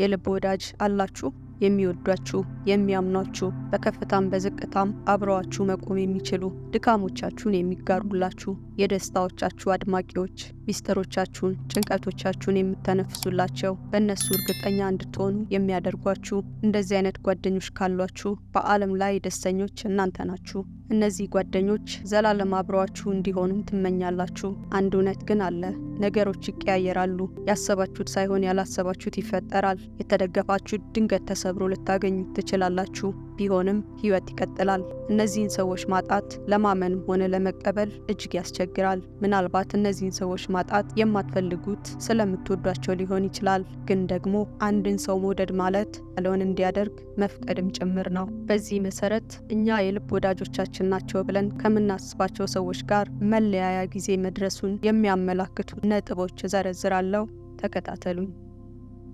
የልብ ወዳጅ አላችሁ? የሚወዷችሁ፣ የሚያምኗችሁ፣ በከፍታም በዝቅታም አብረዋችሁ መቆም የሚችሉ፣ ድካሞቻችሁን የሚጋሩላችሁ፣ የደስታዎቻችሁ አድማቂዎች፣ ሚስጥሮቻችሁን፣ ጭንቀቶቻችሁን የምተነፍሱላቸው፣ በእነሱ እርግጠኛ እንድትሆኑ የሚያደርጓችሁ፣ እንደዚህ አይነት ጓደኞች ካሏችሁ በዓለም ላይ ደስተኞች እናንተ ናችሁ። እነዚህ ጓደኞች ዘላለም አብረዋችሁ እንዲሆኑም ትመኛላችሁ። አንድ እውነት ግን አለ። ነገሮች ይቀያየራሉ። ያሰባችሁት ሳይሆን ያላሰባችሁት ይፈጠራል። የተደገፋችሁት ድንገት ተሰብሮ ልታገኙት ትችላላችሁ። ቢሆንም ሕይወት ይቀጥላል። እነዚህን ሰዎች ማጣት ለማመንም ሆነ ለመቀበል እጅግ ያስቸግራል። ምናልባት እነዚህን ሰዎች ማጣት የማትፈልጉት ስለምትወዷቸው ሊሆን ይችላል። ግን ደግሞ አንድን ሰው መውደድ ማለት ያለውን እንዲያደርግ መፍቀድም ጭምር ነው። በዚህ መሰረት እኛ የልብ ወዳጆቻችን ናቸው ብለን ከምናስባቸው ሰዎች ጋር መለያያ ጊዜ መድረሱን የሚያመላክቱ ነጥቦች እዘረዝራለሁ። ተከታተሉኝ።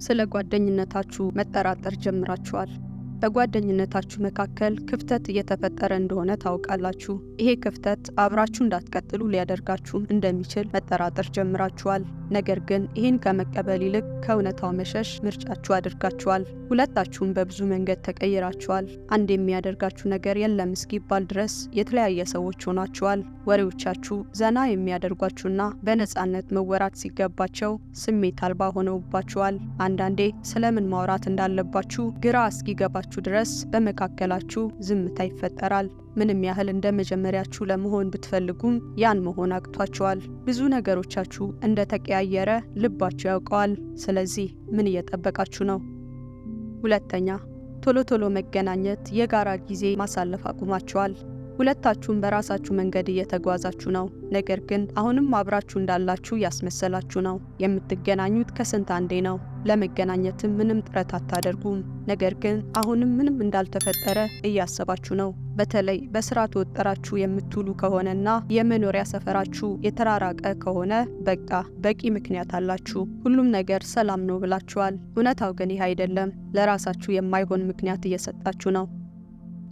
ስለ ጓደኝነታችሁ መጠራጠር ጀምራችኋል። በጓደኝነታችሁ መካከል ክፍተት እየተፈጠረ እንደሆነ ታውቃላችሁ። ይሄ ክፍተት አብራችሁ እንዳትቀጥሉ ሊያደርጋችሁም እንደሚችል መጠራጠር ጀምራችኋል። ነገር ግን ይህን ከመቀበል ይልቅ ከእውነታው መሸሽ ምርጫችሁ አድርጋችኋል። ሁለታችሁም በብዙ መንገድ ተቀይራችኋል። አንድ የሚያደርጋችሁ ነገር የለም እስኪባል ድረስ የተለያየ ሰዎች ሆናችኋል። ወሬዎቻችሁ ዘና የሚያደርጓችሁና በነፃነት መወራት ሲገባቸው ስሜት አልባ ሆነውባችኋል። አንዳንዴ ስለምን ማውራት እንዳለባችሁ ግራ እስኪገባችሁ ድረስ በመካከላችሁ ዝምታ ይፈጠራል። ምንም ያህል እንደ መጀመሪያችሁ ለመሆን ብትፈልጉም ያን መሆን አቅቷችኋል። ብዙ ነገሮቻችሁ እንደተቀያየረ ልባችሁ ያውቀዋል። ስለዚህ ምን እየጠበቃችሁ ነው? ሁለተኛ፣ ቶሎ ቶሎ መገናኘት፣ የጋራ ጊዜ ማሳለፍ አቁማችኋል። ሁለታችሁም በራሳችሁ መንገድ እየተጓዛችሁ ነው። ነገር ግን አሁንም አብራችሁ እንዳላችሁ ያስመሰላችሁ ነው። የምትገናኙት ከስንት አንዴ ነው። ለመገናኘትም ምንም ጥረት አታደርጉም። ነገር ግን አሁንም ምንም እንዳልተፈጠረ እያሰባችሁ ነው። በተለይ በስራ ተወጠራችሁ የምትውሉ ከሆነና የመኖሪያ ሰፈራችሁ የተራራቀ ከሆነ በቃ በቂ ምክንያት አላችሁ። ሁሉም ነገር ሰላም ነው ብላችኋል። እውነታው ግን ይህ አይደለም። ለራሳችሁ የማይሆን ምክንያት እየሰጣችሁ ነው።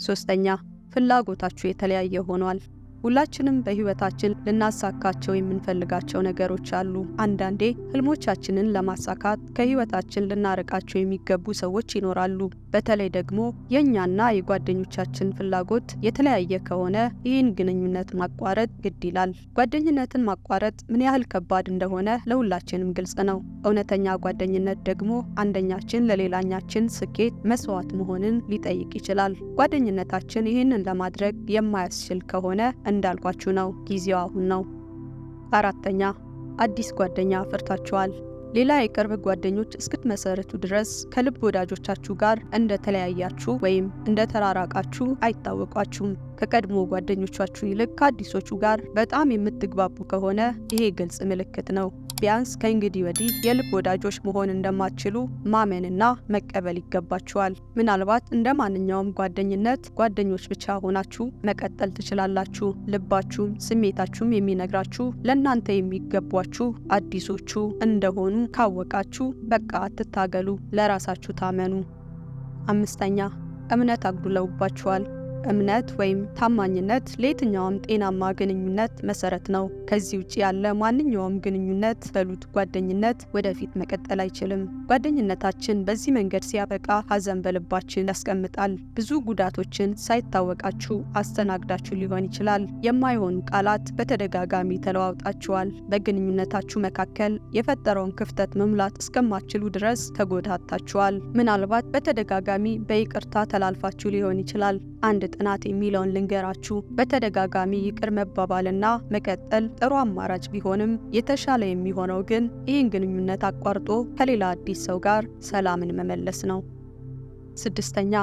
ሶስተኛ፣ ፍላጎታችሁ የተለያየ ሆኗል። ሁላችንም በህይወታችን ልናሳካቸው የምንፈልጋቸው ነገሮች አሉ። አንዳንዴ ህልሞቻችንን ለማሳካት ከህይወታችን ልናርቃቸው የሚገቡ ሰዎች ይኖራሉ። በተለይ ደግሞ የእኛና የጓደኞቻችን ፍላጎት የተለያየ ከሆነ ይህን ግንኙነት ማቋረጥ ግድ ይላል። ጓደኝነትን ማቋረጥ ምን ያህል ከባድ እንደሆነ ለሁላችንም ግልጽ ነው። እውነተኛ ጓደኝነት ደግሞ አንደኛችን ለሌላኛችን ስኬት መስዋዕት መሆንን ሊጠይቅ ይችላል። ጓደኝነታችን ይህንን ለማድረግ የማያስችል ከሆነ እንዳልኳችሁ ነው፣ ጊዜው አሁን ነው። አራተኛ፣ አዲስ ጓደኛ አፍርታችኋል። ሌላ የቅርብ ጓደኞች እስክትመሰርቱ ድረስ ከልብ ወዳጆቻችሁ ጋር እንደተለያያችሁ ወይም እንደተራራቃችሁ አይታወቋችሁም። ከቀድሞ ጓደኞቻችሁ ይልቅ ከአዲሶቹ ጋር በጣም የምትግባቡ ከሆነ ይሄ ግልጽ ምልክት ነው። ቢያንስ ከእንግዲህ ወዲህ የልብ ወዳጆች መሆን እንደማትችሉ ማመንና መቀበል ይገባችኋል። ምናልባት እንደ ማንኛውም ጓደኝነት ጓደኞች ብቻ ሆናችሁ መቀጠል ትችላላችሁ። ልባችሁም ስሜታችሁም የሚነግራችሁ ለእናንተ የሚገቧችሁ አዲሶቹ እንደሆኑ ካወቃችሁ በቃ አትታገሉ፣ ለራሳችሁ ታመኑ። አምስተኛ፣ እምነት አጉድለውባችኋል። እምነት ወይም ታማኝነት ለየትኛውም ጤናማ ግንኙነት መሰረት ነው። ከዚህ ውጭ ያለ ማንኛውም ግንኙነት በሉት ጓደኝነት ወደፊት መቀጠል አይችልም። ጓደኝነታችን በዚህ መንገድ ሲያበቃ ሐዘን በልባችን ያስቀምጣል። ብዙ ጉዳቶችን ሳይታወቃችሁ አስተናግዳችሁ ሊሆን ይችላል። የማይሆኑ ቃላት በተደጋጋሚ ተለዋውጣችኋል። በግንኙነታችሁ መካከል የፈጠረውን ክፍተት መሙላት እስከማትችሉ ድረስ ተጎዳታችኋል። ምናልባት በተደጋጋሚ በይቅርታ ተላልፋችሁ ሊሆን ይችላል። አንድ ጥናት የሚለውን ልንገራችሁ። በተደጋጋሚ ይቅር መባባልና መቀጠል ጥሩ አማራጭ ቢሆንም የተሻለ የሚሆነው ግን ይህን ግንኙነት አቋርጦ ከሌላ አዲስ ሰው ጋር ሰላምን መመለስ ነው። ስድስተኛ፣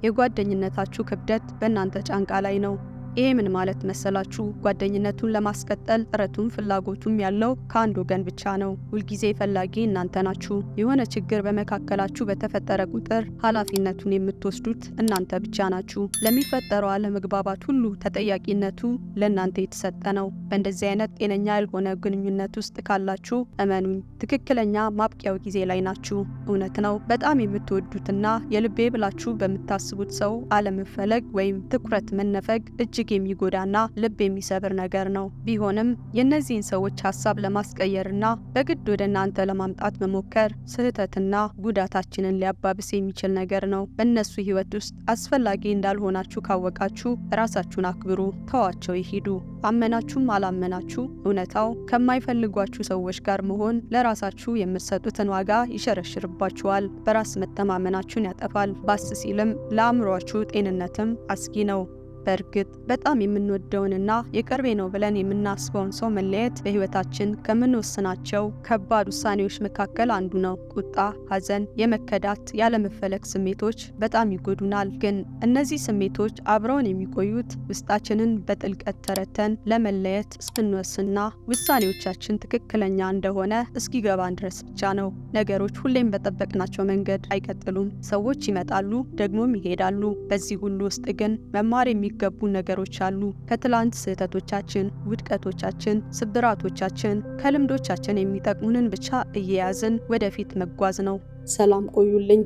የጓደኝነታችሁ ክብደት በእናንተ ጫንቃ ላይ ነው። ይሄ ምን ማለት መሰላችሁ? ጓደኝነቱን ለማስቀጠል ጥረቱም ፍላጎቱም ያለው ከአንድ ወገን ብቻ ነው። ሁልጊዜ ፈላጊ እናንተ ናችሁ። የሆነ ችግር በመካከላችሁ በተፈጠረ ቁጥር ኃላፊነቱን የምትወስዱት እናንተ ብቻ ናችሁ። ለሚፈጠረው አለመግባባት ሁሉ ተጠያቂነቱ ለእናንተ የተሰጠ ነው። በእንደዚህ አይነት ጤነኛ ያልሆነ ግንኙነት ውስጥ ካላችሁ እመኑኝ፣ ትክክለኛ ማብቂያው ጊዜ ላይ ናችሁ። እውነት ነው፣ በጣም የምትወዱትና የልቤ ብላችሁ በምታስቡት ሰው አለመፈለግ ወይም ትኩረት መነፈግ እጅግ እጅግ የሚጎዳና ልብ የሚሰብር ነገር ነው። ቢሆንም የእነዚህን ሰዎች ሀሳብ ለማስቀየርና በግድ ወደ እናንተ ለማምጣት መሞከር ስህተትና ጉዳታችንን ሊያባብስ የሚችል ነገር ነው። በእነሱ ሕይወት ውስጥ አስፈላጊ እንዳልሆናችሁ ካወቃችሁ ራሳችሁን አክብሩ፣ ተዋቸው ይሂዱ። አመናችሁም አላመናችሁ እውነታው ከማይፈልጓችሁ ሰዎች ጋር መሆን ለራሳችሁ የምትሰጡትን ዋጋ ይሸረሽርባችኋል፣ በራስ መተማመናችሁን ያጠፋል፣ ባስ ሲልም ለአእምሯችሁ ጤንነትም አስጊ ነው። በእርግጥ በጣም የምንወደውንና የቅርቤ ነው ብለን የምናስበውን ሰው መለየት በሕይወታችን ከምንወስናቸው ከባድ ውሳኔዎች መካከል አንዱ ነው። ቁጣ፣ ሐዘን፣ የመከዳት፣ ያለመፈለግ ስሜቶች በጣም ይጎዱናል። ግን እነዚህ ስሜቶች አብረውን የሚቆዩት ውስጣችንን በጥልቀት ተረድተን ለመለየት እስክንወስንና ውሳኔዎቻችን ትክክለኛ እንደሆነ እስኪገባን ድረስ ብቻ ነው። ነገሮች ሁሌም በጠበቅናቸው መንገድ አይቀጥሉም። ሰዎች ይመጣሉ፣ ደግሞም ይሄዳሉ። በዚህ ሁሉ ውስጥ ግን መማር የሚገቡ ነገሮች አሉ። ከትላንት ስህተቶቻችን፣ ውድቀቶቻችን፣ ስብራቶቻችን፣ ከልምዶቻችን የሚጠቅሙንን ብቻ እየያዝን ወደፊት መጓዝ ነው። ሰላም ቆዩልኝ።